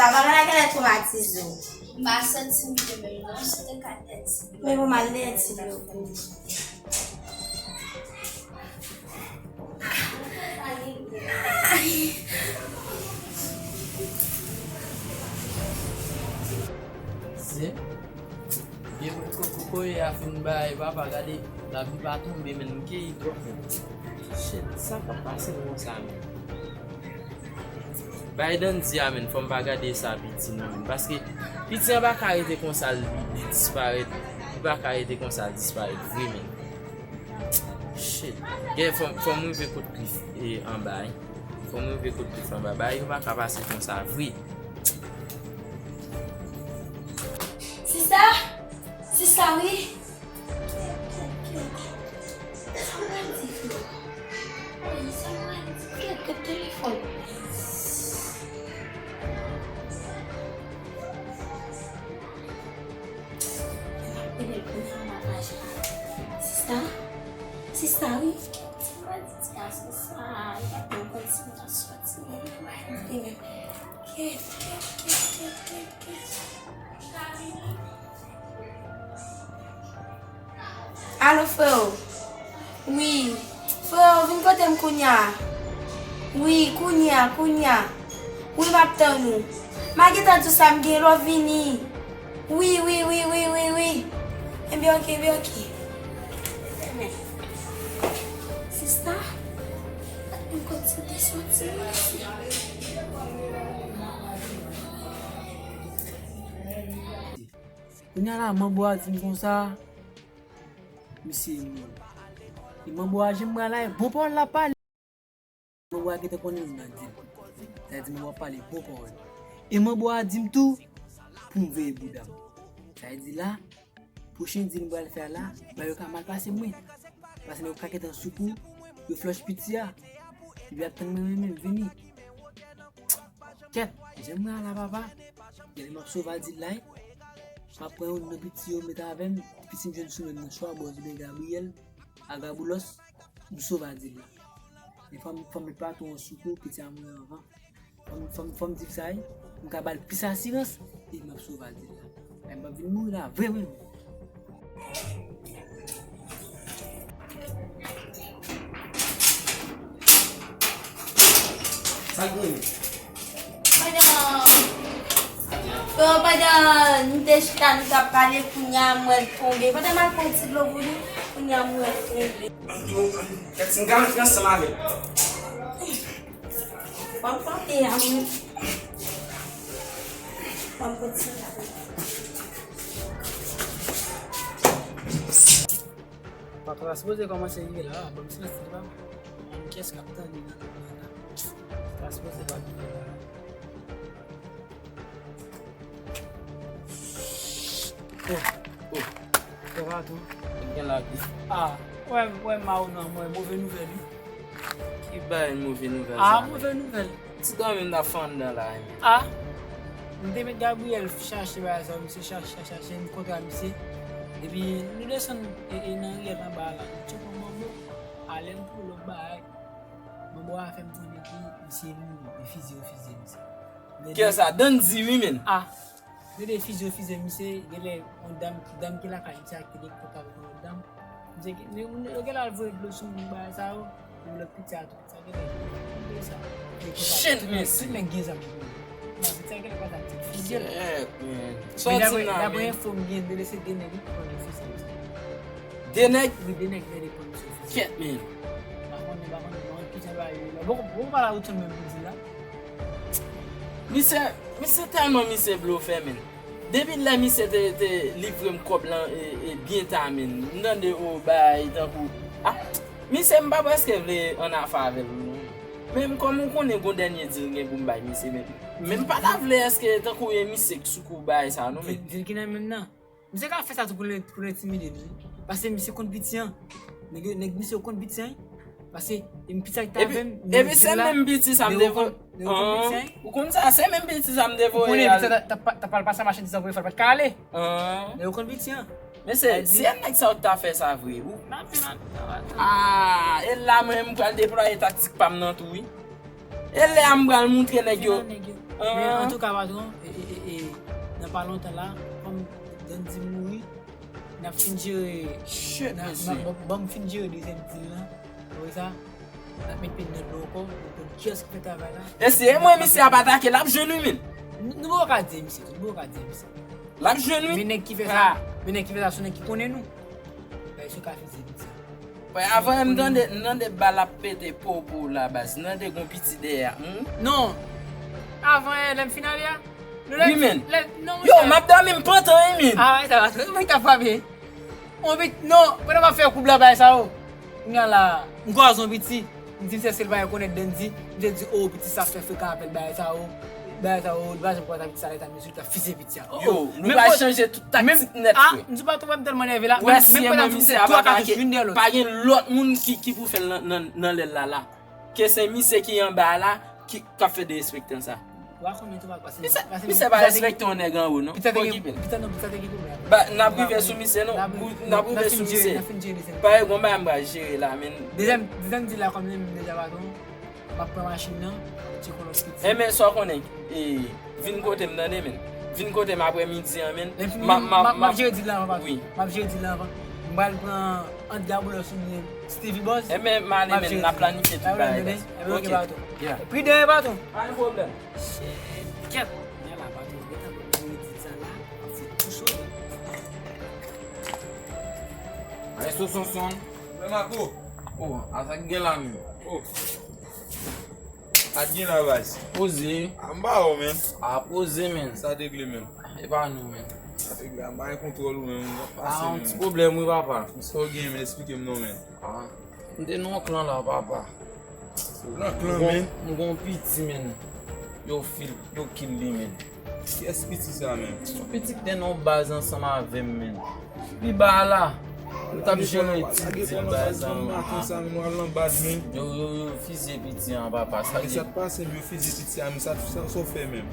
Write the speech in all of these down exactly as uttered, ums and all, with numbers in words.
Papa, bagay la genlè twomatize w. M pa santi m byen menm non, si te ka dèyè ti blo. Men bon, m al dèyè ti blo pou ou. Zen, gen kokoye a fin bay, papa, gade, lapli pa tonbe, men m keyi twòp, men. Shit, sa k ap pase m konsa, men? Bay Dandy a, men, fò m pa gade sa piti non, men. Paske piti an pa ka rete konsa, li, li disparèt. Li pa ka rete konsa, l disparèt vre, men. Shit. Gen, fò, fò m rive kot Cliff, e, anba, wi. Fò m rive kot Cliff anba. Bagay yo pa ka pase konsa vre. Sista? Sista, wi. Kèt, kèt, kèt. Sa mwen di, Flo? Wi, sa mwen di, kèt, kèt telefòn. Sista? Sista, wi. Sa mwen di, ti gason sa, li pa t konn si l ta soti. Kèt, kèt, kèt, kèt, kèt, kèt. Alo, freo. Wi. Freo, vin kote m kounya. Wi, kounya, kounya. Wi, m ap tann ou. M a gentan di w sa m gen, lè w vini. Wi, wi, wi, wi, wi, wi. Ebyen, oke, ebyen, oke. Sista, m kontinye soti. Kounye a la, manbo a di m konsa, misye mouri. E manbo a, jan m wè la, e bon pawòl l ap pale. Manbo a gentan konnen m nan di l. Sa vle di manbo a pale bon pawòl. E manbo a di m tou, pou m veye bouda m. Sa vle di la, pwochen dil m pral fè a la, bagay yo ka mal pase mwen. Paske nèg yo ka gentan sou kou, yo flòch piti a. Epi ap tann mwen menm, vini. Kèt, jan m wè a la, papa. Gade m ap sove a dil la, wi. M ap pran youn nan piti yo, met avè m. Piti m jwenn sou men m nan chwa, bòz oubyen Gabriyèl, a Gaboulos, m sove a dil la. Men fò m, fò m met patou an sou kou, piti a mouri anvan. Fò m, fò m, fò m di sa, wi. M ka ba l plis asirans, epi m ap sove a dil la. Ay, m ap vin mouri la, vre, vre. Sa k rive? Pandan, pandan nou te chita, nou t ap pale, kounye a, m wè l tonbe. Pandan m al pran ti dlo pou li, kounye a, m wè l tonbe. Kèt, si m ka antre ansanm avè l. Fò m tante a, mwen. Fò m kontinye. Patwon la sipoze kòmanse rive la, ban m silans li la. Kiyès k ap tande nan lòt la? Sa sipoze pa rive la. Oh, oh. Sa va tou? Gen la tou. Ah, wè, wè, Mao nan mwen, move nouvèl, wi. Ki bay move nouvèl sa? Ah, move nouvèl. Ti dòmi m t ap fè anndan la, wi. Ah, m te met Gabriel chache bagay sa, misye chache, chache, chache, m kontre a misye. Epi, nou desann, e, e, nan riyèl anba la, nou tcheke yon manbo, alè m pou lòt bagay. Manbo a fè m konnen ke misye mouri, e fize yo fize misye. Kiyès sa? Dandy wi, men. Ah, gade fize yo fize misye, genlè yon dam, dam ki lakay misye ak te gen kont avèk yon lòt dam. Misye gen, yo, yo genlè al voye dlo sou moun bagay sa yo, pou lòt piti a tou, piti a genlè, sa. Shit, mesye. Tout nèg gen zam yo. Nan piti a genlè pa t ap tek fize l. Shit, man. Men dapre, dapre enfo m gen, genlè se de nèg wi ki pran yo fize misye. De nèg? Wi, de nèg genlè pran misye fize. Kèt, men. M pa konnen, m pa konnen, m pa konnen kijan bagay yo ye la. Bon, bon, pa la ou tande menm pou di la. Misye, misye tèlman misye blofè, men. Depi lè misye te, te livre m kòb lan, e, e, byen ta, men. M tande, o, bay, tankou, ah, misye, m pa prèske vle annafè avè l, non. Men kòm ou konnen, gon dènye dil gen pou m bay misye, men. Men m pa ta vle èske tankou e misye k sou kou bay sa, non, men. Dil, dil ki nan men m nan. Misye ka fè sa tou pou l, pou l entimide m, wi. Paske misye konn piti an. Nèg yo, nèg misye yo konn piti an, wi. Paske e m piti a ki t avè m, epi se menm piti sa m te voye. Ou konn sa, se menm piti sa m te voye al. Ou konnen piti a t ap, t ap al pase machandiz an pou yo fè l pa t ka ale. Nèg yo konn piti an. Men se, si e nèg sa yo t ta fè sa vre, ou. Ah, e la mwen m pral deplwaye taktik pa m nan tou, wi. E lè a m pral moutre nèg yo. Men antouka, patwon, e, e, e, e, nan pa lontan la, kòm Dandy mouri, n ap fin jere, n ap, n ap, ban, ban m fin jere dezyèm dil lan. Apre sa, n ap met pye n nan dlo ankò, pou konn kiyès ki fè travay la. E si e mwen misye ap atake, l ap jwenn wi, men. Nou, nou poko ka di misye tou, nou poko ka di misye. L ap jwenn wi. Men nèg ki fè sa, men nèg ki fè sa, se nèg ki konnen nou. Bagay sou ka fize piti. Frè, avan m tande, m tande bal ap pete popo la baz. M tande gon piti dèyè. Hmm? Non. Avan yè, lè m fin ale a. Wi, men. Yo, m ap dòmi, m pantan, wi, men. Ah, sa va, mwen ta frape. On pit, non, pandan m ap fè koub la bay sa yo. Kounye a la, m kwaze on piti. M di misye si l pa rekonèt Dandy. Misye di, oh, piti sa fè frekan apèl bagay sa yo. Bagay sa yo, li pa janm kwaze piti sa, lè sa, misye ta fize piti a. Oh, yo, oh. Nou pral chanje tout taktik nèt, frè. Ah, m di pa twò, m tèlman nève la. Wè, si e mwen misye ap atake, pa gen lòt moun ki, ki pou fè l nan, nan, nan lèl la, la. Ke se misye ki anba la, ki, k ap fè derespektan sa. Misye, misye pa respekte yon nèg anwo, non. Pita te gen, pita non, pita te gen pwoblèm. Ba, n ap rive sou misye, non. N ap rive sou misye. Parèy gon bagay m pral jere la, men. Dezyèm, dezyèm dil la kòm li menm deja patwon. M ap pran machin nan, m tcheke yon lòt piti. Enben, sa w konnen, e, vin kote m, tande, men. Vin kote m aprè midi an, men. M ap, m ap, m ap jere dil la anvan, patwon. Wi. M ap jere dil la anvan. M pral pran ant Gaboulos oubyen Stevie Boss. Enben, m ale, men, n ap planifye tout bagay, baz. Enben, oke, patwon. Pridan, patwon. Pa gen pwoblèm. Shit, kèt. Men la, patwon, gentan ban m jere dil sa la. Se tou cho. Maestro Sonson. Mwen, Marco. Oh, a sa k gen la, men. Oh. Sa k gen la, baz? Poze. A, m ba ou, men. A, poze, men. Sa t regle, men? E pa nou, men. Sa t regle, a, m pa gen kontwòl ou, men. M ap pase, men. A, yon ti pwoblèm, wi, papa. Sa w gen, men? Esplike m non, men. A, m te nan yon klan la, papa. Ou nan klan, men? M gon piti, men. Yo fil, yo kill li, men. Kiyès piti sa menm? Yon piti ki te nan yon baz ansanm avè m, men. Pi ba a la, nou t ap jere ti dil bagay sa yo. Maten sa, nou al nan baz, men. Yo, yo, yo fizye piti an, papa. Sa k pase, m yo fizye piti a, men sa, sa, sa w fè menm?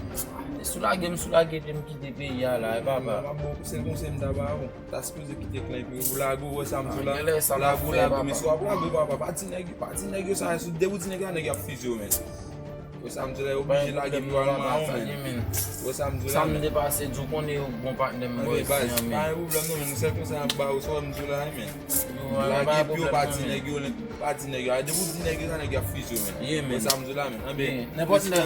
E sou lage m, sou lage m kite peyi a la, e papa. M ap ba w konsèy, konsèy m ta ba ou. Ta sipoze kite klan epi ou lage w, wè sa m di w la. Lage w, lage w, men si w ap lage w, papa, pa di nèg, pa di nèg yo sa, depi w di nèg la, nèg yo ap fizye w, men. Wè sa m di w la, yo oblije lage m, yo al mawon, men. Wè sa m di w la, men. Sa m te pase di w, konnen yo bon patnè m, bòy, se an, men. Pa gen pwoblèm non, men, sèl konsèy m ap ba ou, sa w wè m di w la, men. Lage epi yo pa di nèg yo, pa di nèg yo, depi w di nèg yo sa, nèg yo ap fizye w, men. Wè sa m di w la, men. Anben, nenpòt lè.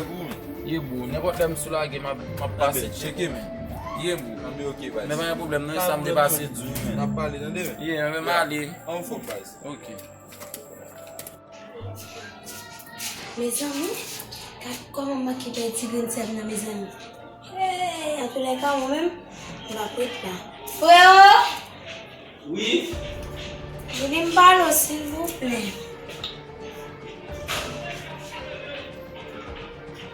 Ye bro, nenpòt lè m sou lage, m ap, m ap pase tcheke, men. Ye bro. Anben, oke, baz. Men pa gen pwoblèm, non, e sa m te pase di w, men. N ap pale, tande, men. Ye, men m ale. Anfòm, baz. Oke. Mezanmi, gad kòman m manke bay ti grenn sè m nan, mezanmi. Hey, antoulèka, mwen menm, m ap ret la. Freo! Wi. Vini m pale w, silvouplè.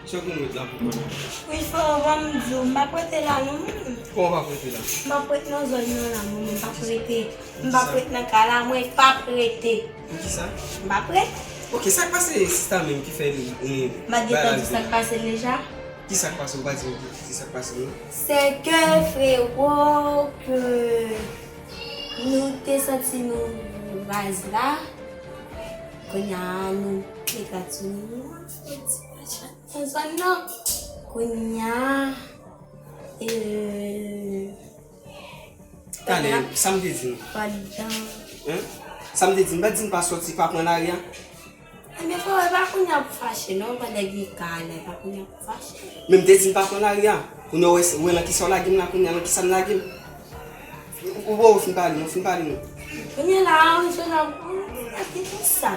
Sa w konn ret la pou kòman? Wi, frè, ban m di w, m p ap rete la non, mwen. Kòman w p ap rete la? M p ap ret nan zòn nan la, mwen, m p ap rete. M p ap ret nan kay la, mwen p ap rete. Poukisa? M p ap ret. Oke, sa k pase sista menm ki fè li, eh, m pa t gentan di sa k pase l deja? Kisa k pase? Ou pa di m ki, ki sa k pase non? Se ke, frero, ke nou te santi nou raz la, kounye a nou te gad sou nou an, fè ti machann nan zòn nan. Kounye a, e, Talè, sa m te di nou? Pandan. Hein? Sa m te di nou? M pa t di n pa sòti, pa pran lari a? Ebyen, frè, e pa kounye a pou fache, non, pandan gen kay la, e pa kounye a pou fache. Men m te di n pa pran lari a. Kounye a, ou wè, ou wè nan kisa w lage m la, kounye a, nan kisa m lage m? Ou, ou, ou fin pale, non, fin pale, non. Kounye a la, ou jwenn ap, ap gen tout sa.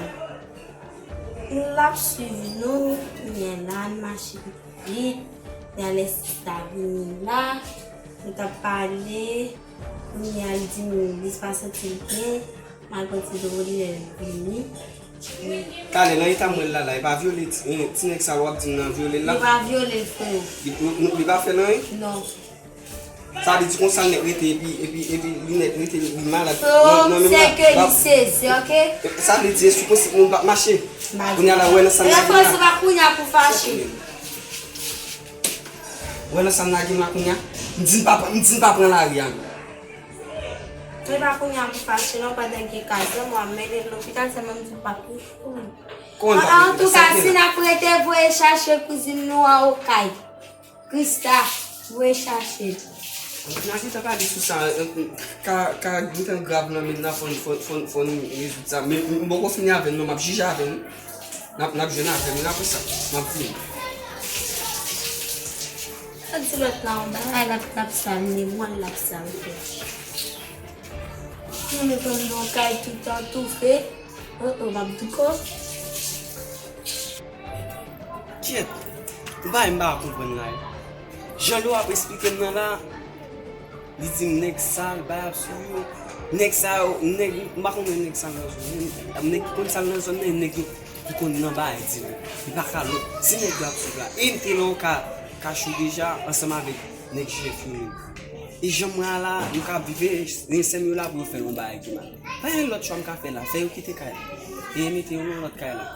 L ap swiv nou, kounye a la, n mache vit. Kounye a lè sista vini la, nou t ap pale. Kounye a l di m li pa santi l byen, m al pran ti dlo pou li lè l vini. Talè nan eta m wè l la la, e pa vyole ti, eh, ti nèg sa w ap di m nan vyole l la? Li pa vyole l, frè. Li, li, li pa fè l anyen? Non. Sa vle di konsa l nèk rete epi, epi, epi li nèk rete li malad. Frè, se ke li sezi, oke? Sa vle di e sou konsèy nou p ap mache. Kounye a la, wè nan sa m lage m la. Frè, se pa kounye a pou fache. Wè nan sa m lage m la kounye a. M di n pa, m di n pa pran lari a. Se pa kounye a pou fache non, pandan gen kay, se mwen ap mennen l lopital, se mwen m di l p ap rete. Kòman l p ap rete? Antouka, si n ap rete, voye chache kouzin nou an Okay. Krista, voye chache l. N a gentan pale sou sa, ka, ka gentan grav nan men n, fò n, fò, fò, fò n rezoud sa. Men m poko fini avè l non, m ap jije avè l. N ap, n ap jwenn avè l, men apre sa, m ap vini. Sa di lòt la yon bagay, l ap, l ap sal men mwen, l ap sal kè. Mwen konn yon kay tout an toufe. Oh, oh, m ap douko. Kyèt, yon bagay m pa konprann la. Jan Leo ap esplike m nan la, li di m nèg sal, bay ap sou yo. Nèg sa yo, nèg, m pa konn wè nèg sal nan zòn nan. Nèg ki konn sal nan zòn nan, nèg yo ki konn nan bagay di nou. Li pa ka lòt. Se nèg yo ap swiv la. E m te nan yon ka, ka cho deja, ansanm avèk nèg J F yo menm. E jan m wè a la, nou ka vive, e sè m yo la pou yo fè yon bagay ki mal. Pa gen lòt chwa m ka fè la, fè yo kite kay la. E mete yo nan lòt kay la.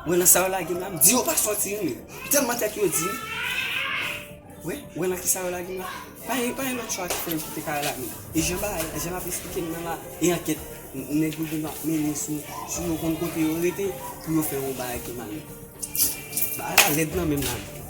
Mwen nan sa yo lage m la, m di yo pa sòti wi, men. Tèlman tèt yo di. Wi, wè nan kisa yo lage m la. Pa gen, pa gen lòt chwa ki fè yo kite kay la, men. E jan bagay, jan l ap esplike m nan la, e ankèt, nèg yo gen ap mennen sou, sou yo konn kote yo rete, pou yo fè yon bagay ki mal. Bagay la lèd nan men m la.